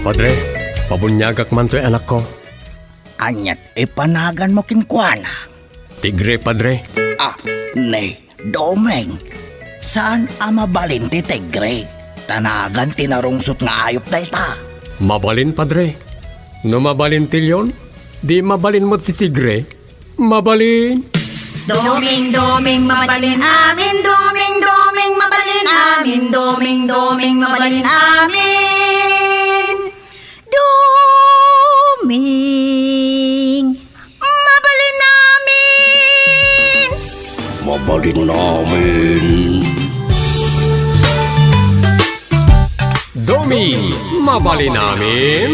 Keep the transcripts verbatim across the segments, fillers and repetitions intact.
Padre, pabuniagak man toy anakko. Aniat ipanaganmo kenkuana? Tigre, Padre. Ah, ni Doming, saan a mabalin ti tigre? Ta nagan ti narungsot nga ayup dayta. Mabalin, Padre. No mabalin ti leon, di mabalin met ti tigre. Mabalin. Doming, Doming, mabalin amin. Doming, Doming, mabalin amin. Doming, Doming, mabalin amin. Doming, mabalin amin. Mabalin amin. Doming, mabalin amin.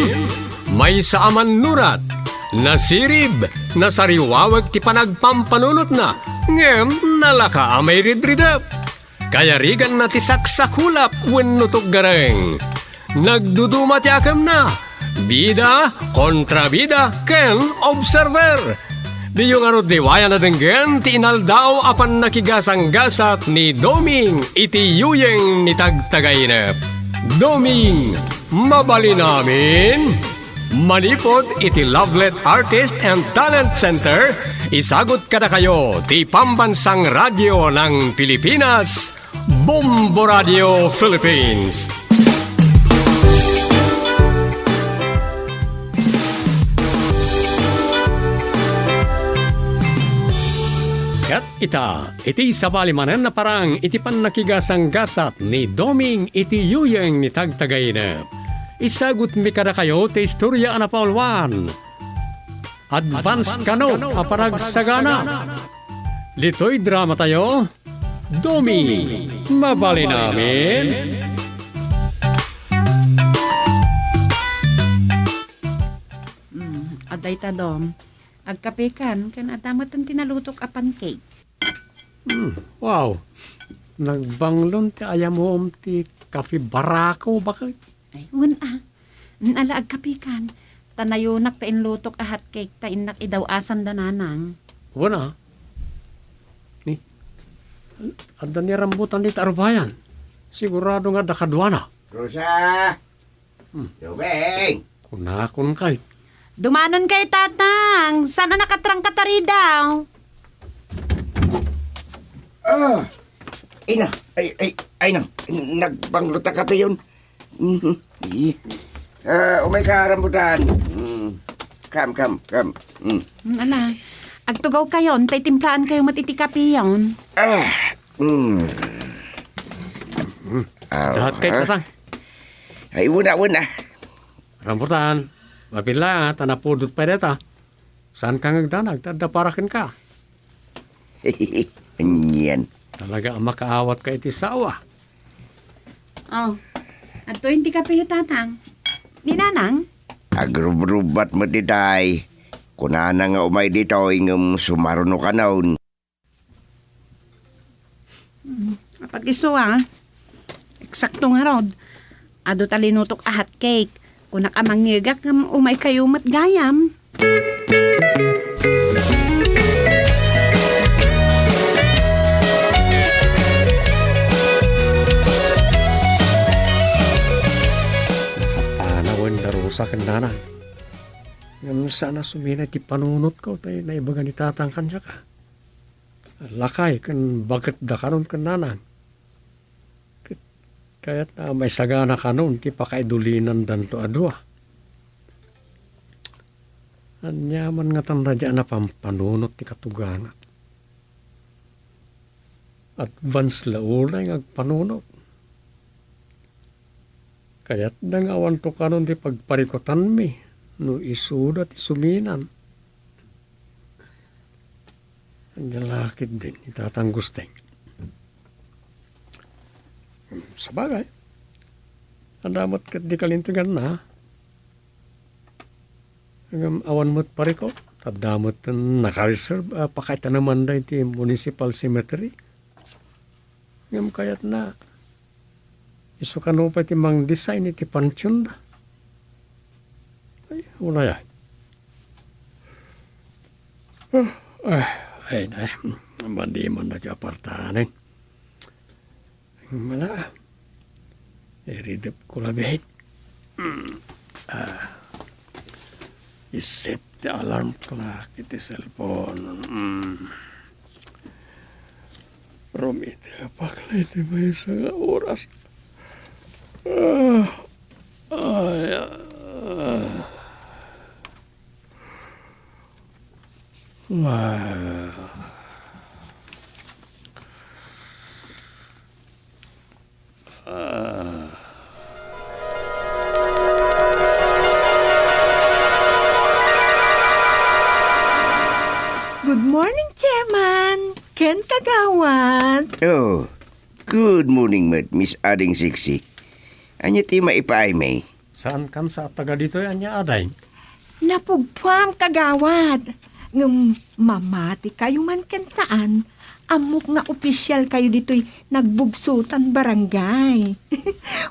Maysa a mannurat, nasirib, nasariwawek ti panagpampanunotna, ngem nalaka a mairidridep. Kayariganna ti saksakulap wenno tuggareng. Nagduduma ti akemna. Bida, kontrabida, ken observer. Diyo ngarud liwayan a denggen ti inaldaw a pannakigasanggasat ni Doming iti yuyeng ni Tagtagainep. Doming, mabalin amin? Manipud iti Lovelet Artist and Talent Center, isagut kadakayo ti Pambansang Radyo ng Pilipinas, Bombo Radio Philippines. Ket ita, iti sabali manen a parang iti pannakigasanggasat ni Doming iti yuyeng ni Tagtagainep. Isagutmi kadakayo ti istoria a napauluan. Advance kano a panagsagana. Ditoy dramatayo, Doming, mabalin amin. Mm, adda ita, Dom. Agkapekan, ken adda met ti nalutok a pancake. Hmm, wow. Nagbanglon ti ayamom ti Cafe Barako, baket. Ay, wen a. Ala, agkapekan. Ta nayonak ta inlutok a hot cake ta innak idaw-asan da nanang. Wen a. Ni, adda ni rambutan dita arbayan. Sigurado nga adda kaduana. Rosa! Hmm. Doming! Kunakon kay. Dumanon kay, Tatang. Saan a nakatrangka ta ridaw? Ah! Ina, ay, ay, ay, nang, nagbanglo ta kape yun. Mhm. Eh. Ah, umay ka, rambutan. Mm. Come, come, come. Mm. Mm, ala. Agtugaw kayon, tay timplaan kayo met iti kape yon. Ah, mm. Mm. Aw, dahat kay ha? Tatang. Ay, wala, wala. Rambutan, mapila, ta napudot pay dayta. Saan ka nga agdanag, ta adda para kenka. Anian. Talaga a makaawatka iti sawa. Oh, adtoy ti kape, Tatang. Ni Nanang? Agrubrubat met itay. Kunana nga umay ditoy ngem sumaruno kanon. Hmm, apat isu, ah. Eksakto ngarud. Adu ta linutok a hot cake. Kunak a mangngegak ngem umay kayo met gayam. Nakapanawen da Rosa ken Nanang. Ngem saan a sumina ti panunotko, tay naibaga ni Tatang kaniak. Lakay ken baket da kanon ken Nanang. Ket kayatna a maisagana kanon ti pakaidulinandanto a dua. Aniaman ngatan daydiay a napampanunot ti katugangan. Advance la unay nga agpanunot. Kayatda nga awanto kanon ti pagparikutanmi no isuda ti suminan. Ania la ketdin ni Tatang Gusteng. Sabagay, adda met ket di kalinteganna. Ngem awan met parikut, adda met nakareserve a pakaitanemanda iti municipal cemetery. Ngem kayatna, isu kano pay ti mangdesign iti pantionda. Ay, unay ay. Ah, ah, ay, ay, madi man na ti apartanen. Mala, iridep ko labit. Hmm. Ah, iset ti alarm clock iti cellphone. Mm. Rumitepak la iti maysa nga oras. Ah, ay, ah. Ah. Ah. Good morning, Chairman. Ken Kagawad. Oh, good morning met, Miss Ading Siksi. Ania ti maipaaymi? Saan kan sa taga ditoy, ania, Ading? Napugtuam, Kagawad. Ngem mamati kayo man ken saan, ammok nga opisyal kayo ditoy nagbugsotan barangay.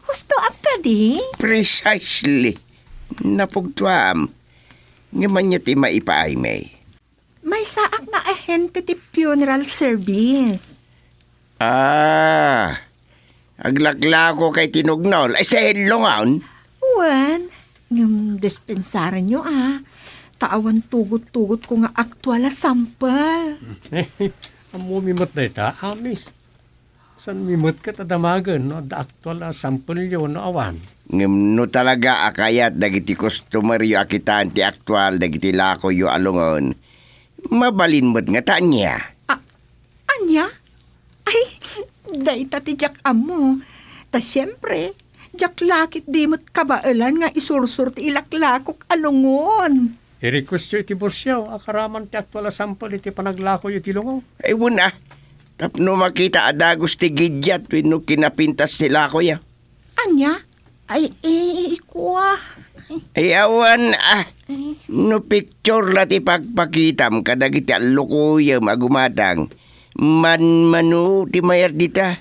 Husto a kadi? Precisely. Napugtuam. Ngem ania ti maipaaymi? Maysaak nga ahente ti funeral service. Ah, aglaklako kay tinugnol. Ay, sa Lungon? Wen, ngem dispensarenyo, a. Ta awan tugot-tugotko nga aktual a sampel. Ammomi met dayta, a, miss. Saanmi met ket a damagen no adda aktual a sampelyo no awan. Ngem no talaga a kayat dagiti customeryo a kitaan ti aktual dagiti lakoyo a Lungon, mabalin met nga ta ania? A-, ania? Ay, dayta ti diak ammo. Ta siempre, diak la ketdi met kabaelan nga isursor ti ilaklakok a Lungon. I-requestyo iti bossyo a karaman ti aktual a sampel iti panaglakoyo iti Lungon. Ay, wen a. Tapno makita a dagus ti gidiat wenno kinapintas ti lakoyo. Ania? Ay, eh, ikua. Ay, awan, a. Eh. No picture la ti pagpakitam kadagiti allukoyem a gumatang, manmano ti mayar dita.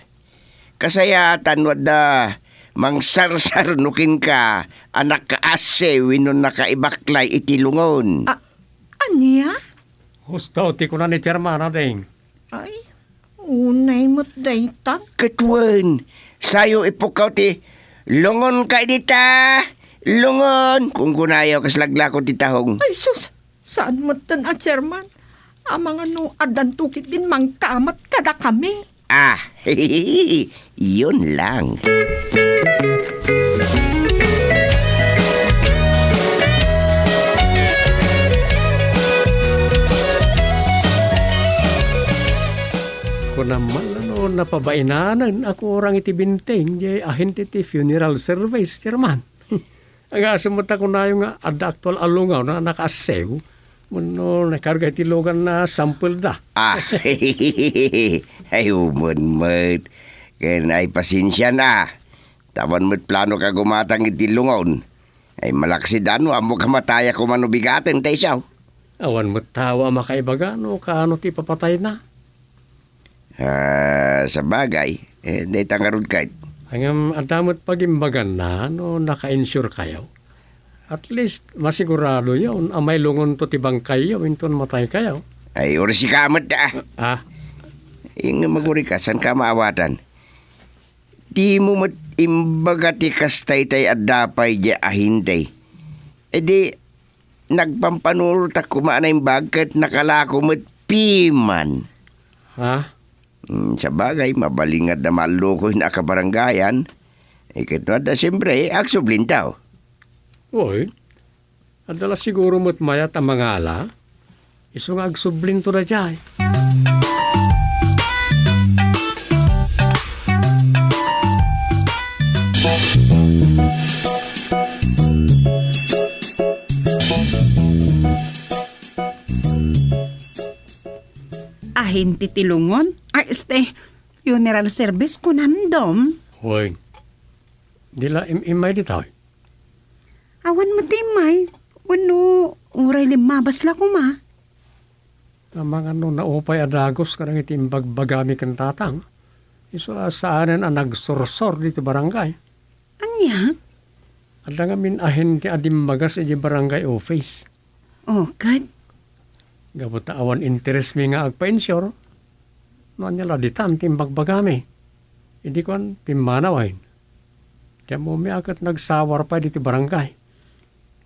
Kasayatan no adda mangsarsarno kenka a nakaase wenno nakaibaklay iti Lungon. A-, ania? Husto ti kuna ni Chairman, Ading. Ay, unay met dayta. Ket wen, sayo ipukkaw ti, "Lungonka dita! Lungon!" Kunkunayo kas laglako ti tahong. Ay, sus! Saan metten a Chairman? Amangan no addanto ketdin mangkamat kadakami. Ah, yun lang. Kunam man la no napabainanen a kurang iti benteng diay ahente ti funeral service, Chairman. Agasem met ta kunayo nga adda aktual a lungon a nakaassew wenno nakarga iti lugan a sampelda. Ah, ay, umen met. Ken ay, pasensiana. Ta awan met planok a gumatang iti lungon. Ay, malaksid a no ammok a matay a koma no bigaten ta isu. Awan met tao a makaibaga no kaano ti ipapatayna. Ah, sabagay, eh, dayta ngarud ket. Ngem adda met pagimbaganna no naka-insure kayo. At least, masiguradoyon a mailungonto ti bangkayyo inton matay kayo. Ay, urisika met, ah. Ah? Ngem agurika, saanka maawatan? Dimo met imbaga ti kasta itay adda pay diay ahente. Idi, nagpampanurotak koma a naimbag ket nakalako met piman. Ha? Hmm, sabagay, mabalin nga adda maallukoy a kabarangayan. Eh, ket no adda, siempre, agsublinto. Uy, adda la siguro met mayat a mangala. Isu nga agsublinto daydiay. Ahente ti lungon? Ay, este, funeral service, kunam, Dom? Hoy, di la im-immay ditoy? Awan met ti immay. Wenno, uray limmabas la koma. Amangan no naupay a dagus kadagiti imbagbagami ken tatang. Isu a saanen a nagsursor ditoy barangay. Ania? Adda ngamin ahente a dimmagas idiay barangay office. Oh, ket? Gapu ta awan interesmi nga agpa-insure, no ania la ditan ti imbagbagami. Idi kuan, pimmanawen. Ti ammomi a ket nagsawar pay ditoy barangay.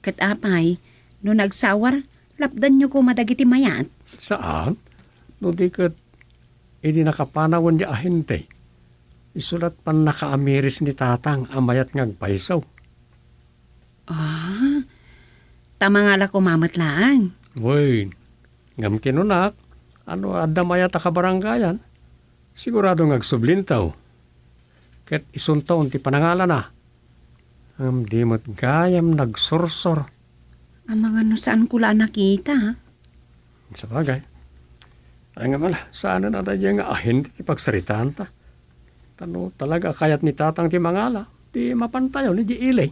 Ket apay, no nagsawar, lapdanyo koma dagiti mayat? Saan? No di ket, idi nakapanawen ti ahente, isulat pannakaamiris ni Tatang a mayat nga agpayso. Ah, ta mangala koma met laeng. Wen, ngem kinunak, ano adda mayat a kabarangayan? Sigurado nga agsublinto. Ket isunton ti panangalana. Ngem di met gayam nagsursor. Amangan no saanko la a nakita. Sabagay. Ay nga mala, saanen a daydiay nga ahente ti pagsaritaanta. Ta no talaga a kayat ni Tatang ti mangala, di mapantayon idiay ili.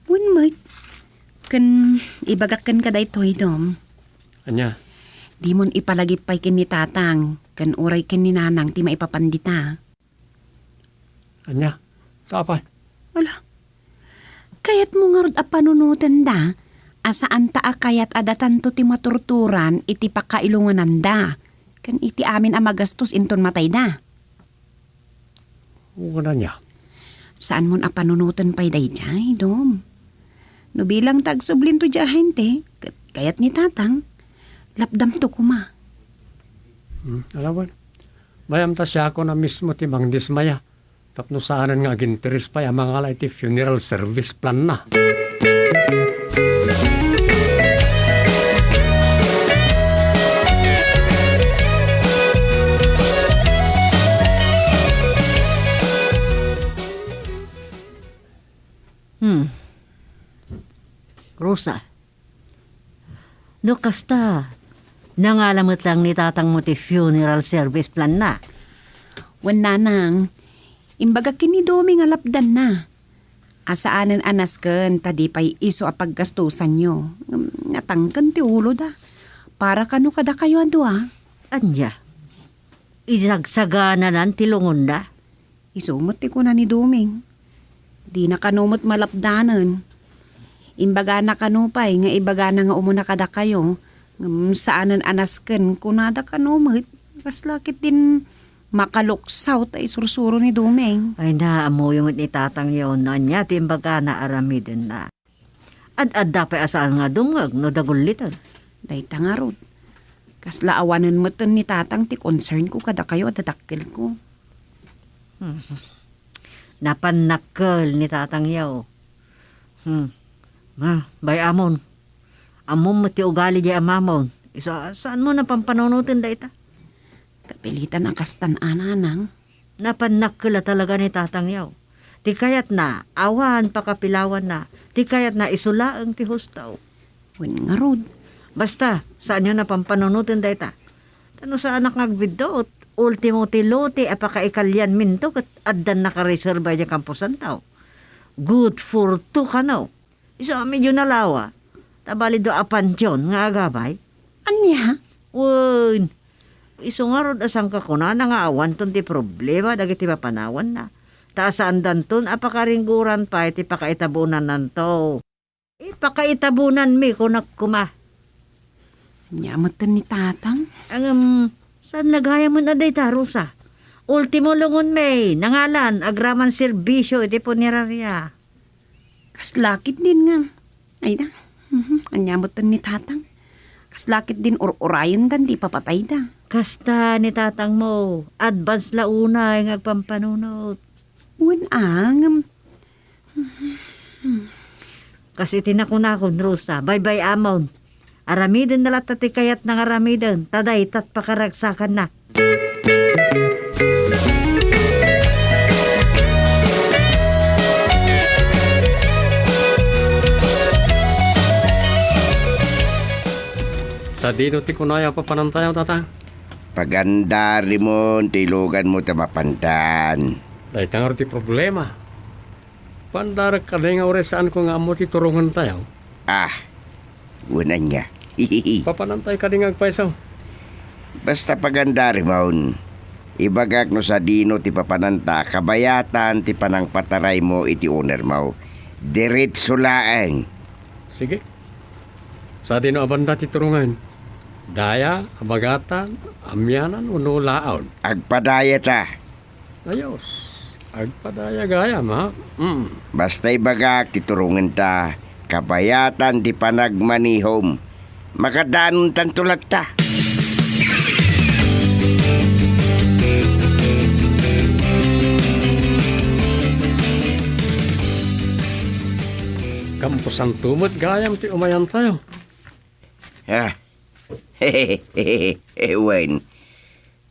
Wen met. Ken ibagak kenka daytoy, Dom. Ania? Dimon ipalagip pay ken ni Tatang, ken uray ken ni Nanang ti maipapan dita. Ania? Apay? Ala, kayatmo ngarud a panunotenda a saanta a kayat a datanto ti maturturan iti pakailungananda ken iti amin a magastos inton matayda? Wen ania? Saanmon a panunoten pay daydiay, Dom. No bilang ta agsublinto diay ahente, ket kayat ni Tatang, lapdamto koma. Hmm, ala wen. Bay-am ta siakon a mismo ti mangdismaya. Tapno saanen nga aginteres pay a mangala iti funeral service plan-na. Hmm. Rosa, no kasta, nangala met laeng ni tatangmo ti funeral service plan-na. Wen, nanang, imbagak ken ni Domi nga lapdanna. A saanen a nasken ta di pay isu a paggastosanyo. Ngem natangken ti uloda. Para kano kadakayo a dua. Ania? Isagsagananan ti lungonna? Isu met ti kuna ni Doming. Dina kano met malapdanen. Imbagana kano pay nga ibagana nga umuna kadakayo, ngem saanen a nasken kunada kano met. Kasla ketdin makaluksaw ta isursuro ni Doming. Ay na, ammoyo met ni tatangyo no ania ti imbagana aramidenna. Ad-adda pay a saan nga dumngeg no dagulliten. Dayta ngarud. Kasla awanen metten ni tatang ti concernko kadakayo a dadakkelko. Hmm. Napannakkel ni tatangyo. Hmm. Ma, bay-amon. Ammom met ti ugali diay amamon. Isu a, saanmo a pampanunoten dayta? Kapilitan a kastan a, nanang. Napannakkel a talaga ni tatangyo. Ti kayatna, awan pakapilawanna. Ti kayatna, isu laeng ti husto. Wen ngarud. Basta, saanyo a pampanunoten dayta. Ta no saanak nga agbiddut, ultimo ti loti a pakaikalianminto ket addan nakareserba idiay kamposanto. Good for two kano. Isu a medyo nalawa. Ta bali dua a pantion nga agabay. Ania? Wen, isu ngarud a sangkakunana nga awanton ti problema dagiti papanawanna. Ta saandanton a pakaringgoran pay ti pakaitabunannanto. Ipakaitabunanmi, kunak koma. Ania metten ni tatang? Ngem, saan la gayamen a dayta, Rosa? Ultimo lungonmi, nangalan, agraman serbisyo iti puneraria. Kasla ketdin nga. Ay na. Mhm. Ania metten ni tatang? Kasla ketdin ur-urayendan ti ipapatayda. Kasta ni tatangmo, advance la unay nga agpampanunot. Wen a, ngem. Kas iti nakunakon, Rosa, baybay-amon. Aramidenna latta ti kayatna nga aramiden, ta daytat pakaragsakanna. Sadino ti kunayo a papanantayo, Tata? Pagandarimon ti iluganmo ta mapandan. Dayta ngarud ti problema. Pandarek kadi nga uray saanko nga ammo ti turongentayo? Ah, wen ania. Papanantayo kadi nga agpayso? Basta pagandarimon, ibagak no sadino ti papananta a kabayatan ti panangpataraymo iti ownermo. Diretso laeng. Sige. Sadino a banda ti turongen? Daya, abagatan, amianan, wenno laon? Agpadayata. Ayos. Agpadaya gayam, ha? Mm. Basta ibagak ti turongenta, Kabayatan ti panagmanihom. Makadaanontanto latta. Kampusanto met gayam ti umayantayo. Ah. Wen.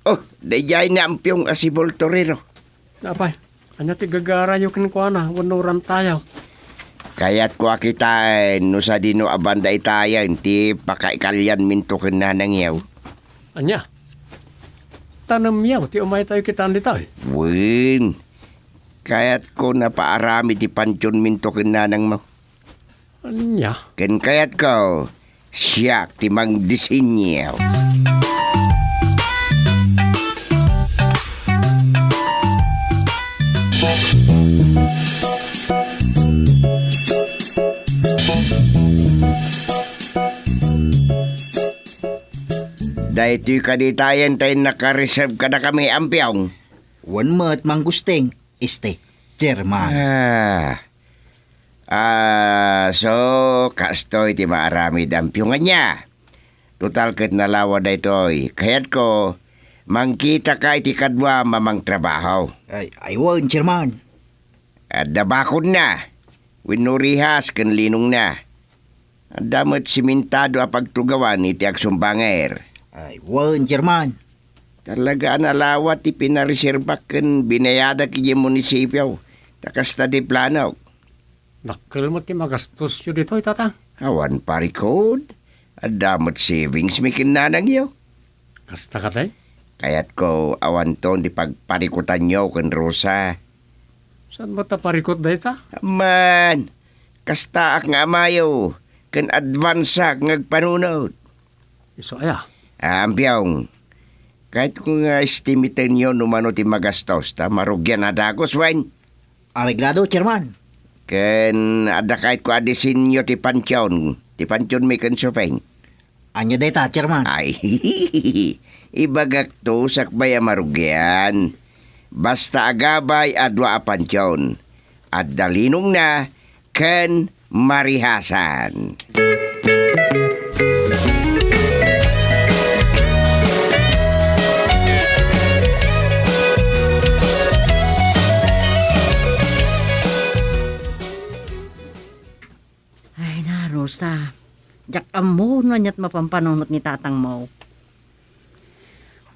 Oh, daydiay ni Ampiong a sibol torero. Apay, ania ti gagarayo kenkuana wenno urantayo? Kayatko a kitaen no sadino a banda itayen ti pakaikalianminto ken nanangyo. Ania? Tanemyo ti umaytayo kitaen ditoy? Wen, kayatko a paaramid ti pantionminto ken nanangmo. Ania? Ken kayatko, siak ti mangdisenyo. Daytoy kadi tayen ti nakareserve kadakami, Ampiong. Wen met, Mang Gusting, este, Chairman. Ah. Ah, so, kastoy ti maaramid, Ampiong, ania? Total ket nalawa daytoy. Kayatko, mangkitaka iti kaduam a mangtrabaho. Ay, ay, wen, Chairman. Adda bakodna, wenno rihas ken linongna. Adda met simentado a pagtugawan iti agsumbanger. Ay, wen, Chairman. Talaga a nalawa ti pinareserbak ken binayadak idiay munisipio. Ta kasta ti planok. Dakkel met ti magastosyo ditoy, Tatang. Awan parikut. Adda met savingsmi ken nanangyo. Kasta kadi? Kayatko awanton ti pagparikutanyo ken Rosa. Saan met a parikut dayta? Amman, kastaak nga amayo ken advanceak nga agpanunot. Isu aya? Ah, Ampiong, kayatko nga estimitenyo no mano ti magastos ta marugian a dagus, wen? Areglado, Chairman. Ken adda kayatko a disenyo ti pantion, ti pantionmi ken Sufeng. Ania dayta, Chairman? Ay, ibagakto sakbay a marugian. Basta agabay a dua a pantion. Adda linongna ken marihasan. Ay na, Rosa. Diak ammo no aniat mapampanunot ni tatangmo.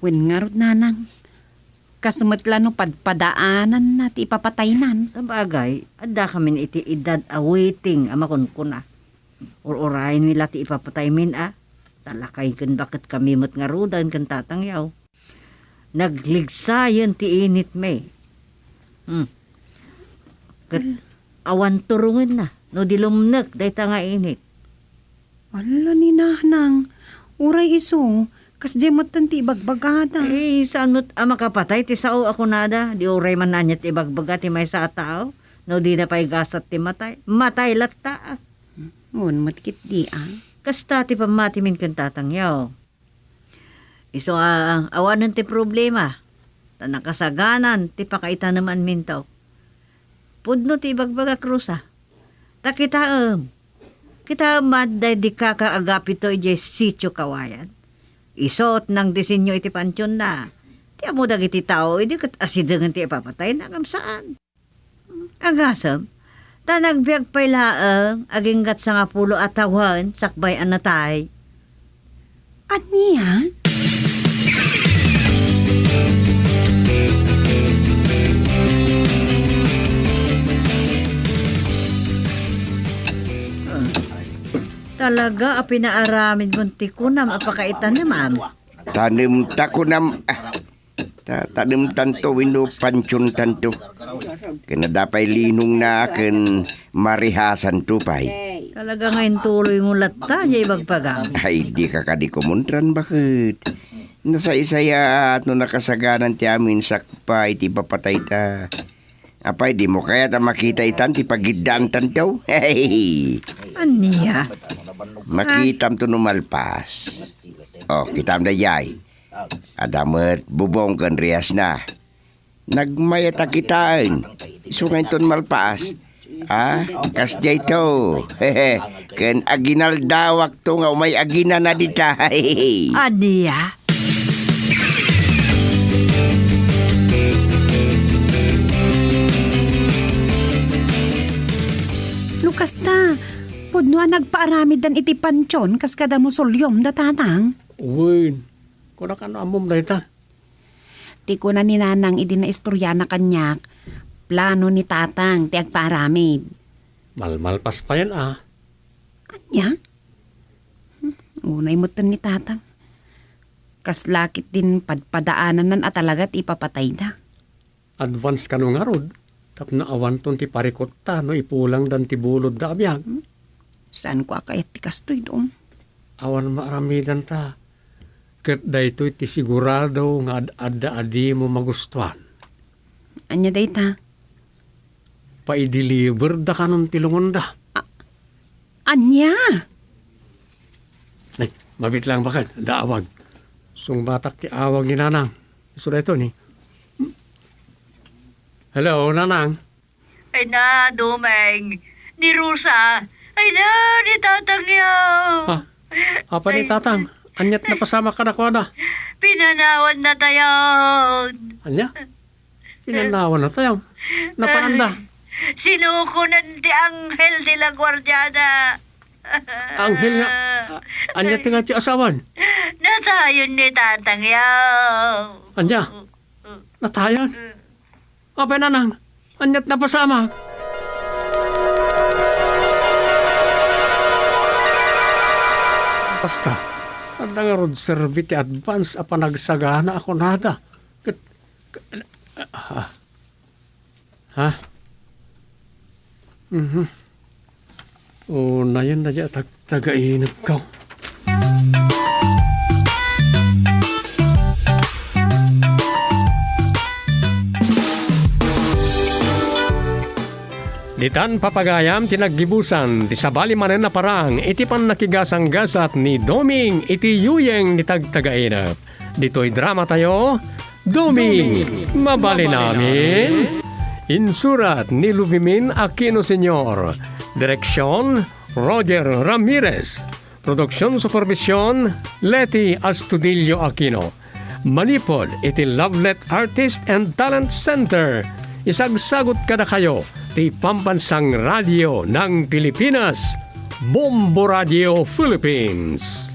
Wen ngarud, nanang, kas met la no padpadaananna ti ipapataynan. Sabagay, addakamin iti edad a waiting a makunkuna. Ur-urayenmi la ti ipapataymin a, ta lakay ken baket kami met ngaruden ken tatangyo. Nagligsayen ti initmi. Hmm. Ket awan turongenna no di lumnek dayta nga init. Ala ni nanang, uray isu, kasdiay metten ti ibagbagada. Ay, saan met a makapatay ti sao a kunada, di uray man aniat ti ibagbaga ti maysa a tao, no dina pay gasat ti matay. Matay latta. Wen met ketdi a. Kasta ti pammatimin ken tatangyo. Isu a awanen ti problema, ta nakasaganan ti pakaitanemanminto. Pudno ti ibagbagak, Rosa. Ta kitaem, kitaem met daydi kaka agapito idiay sitio Kawayan. Isu ti nangdisenyo iti pantionna. Ti ammo dagiti tao idi ket asidengen ti ipapatayna ngem saan. Agasem, ta nagbiag pay laeng aginggat sangapulo a tawen sakbay a natay. Ania? Talaga a pinaaramidmon ti kunam a pakaitanemam. Tanemta kunam, ah, Ta-, tanemtanto wenno pantiontanto. Ken adda pay linongna ken marihasanto pay. Talaga nga intuloymo latta diay ibagbagam. Ay, dika kadi kumontran, baket. Nasaysayaat no nakasaganan ti amin sakbay ti ipapatayta. Apay, dimo kayat a makita itan ti pagiddaantanto? Ania? Makitamto no malpas. Oh, kitam daydiay. Adda met bubong ken riasna. Nagmayat a kitaen. Isu nga inton malpaas, Ah, kasdiay to. Ken aginaldawak to nga umay aginana dita. Ania? No kasta, pudno a nagpaaramiddan iti pantion kas kada musuliom da tatang. Wen, kunak no ammom dayta. Ti kuna ni Nanang idi naistoriana kaniak, plano ni Tatang ti agpaaramid. Malmalpas payen a. Ania? Hmm, unay metten ni Tatang. Kasla ketdin padpadaananna a talaga ti ipapatayda. Advance kano ngarud, tapno awanton ti parikutta no ipulangdan ti bulodda a biag. Hmm? Saanko a kayat ti kastoy, Dong. Awan maaramidanta. Ket daytoy ti sigurado nga ad-adda a dimo magustuan. Ania dayta? Paideliberda kanon ti lungonda. A-, ania? Nay, mabit lang baket, adda awag. Sungbatak ti awag ni Nanang. Isu daytoy ni. Hello, Nanang. Ay na, Domeng. Ni Rosa. Ay na, ni Tatang Yao. Ah, apa ni Ay. Tatang? Aniat napasamak kadakuada? Pinanawan na tayon. Ania? Pinanawan na tayon? Napaanda? Ay, sinukonan ti anghel ti La Guardiana. Anghel nga, a-, ania ti nga ti asawan? Natayon ni Tatang Yao. Ania? Natayon? Apay, Nanang, aniat napasamak? Basta, adda ngarud serbi ti advance a panagsagana a kunada. Ket, ket, ah, ha? Mhm. Unayen dayta a tagtagainepko. Ditan papagayam ti naggibusan ti sabali manen a parang iti pannakigasanggasat ni Doming iti yuyeng ni tagtagainep. Ditoy dramatayo, Doming, mabalin amin. Insurat ni Luvimin Aquino Senior. Direksyon, Roger Ramirez. Produksion supervision, Leti Astudillo Aquino. Manipud iti Lovelet Artist and Talent Center, isagsagut kadakayo ti Pambansang Radio ng Pilipinas, Bombo Radio Philippines.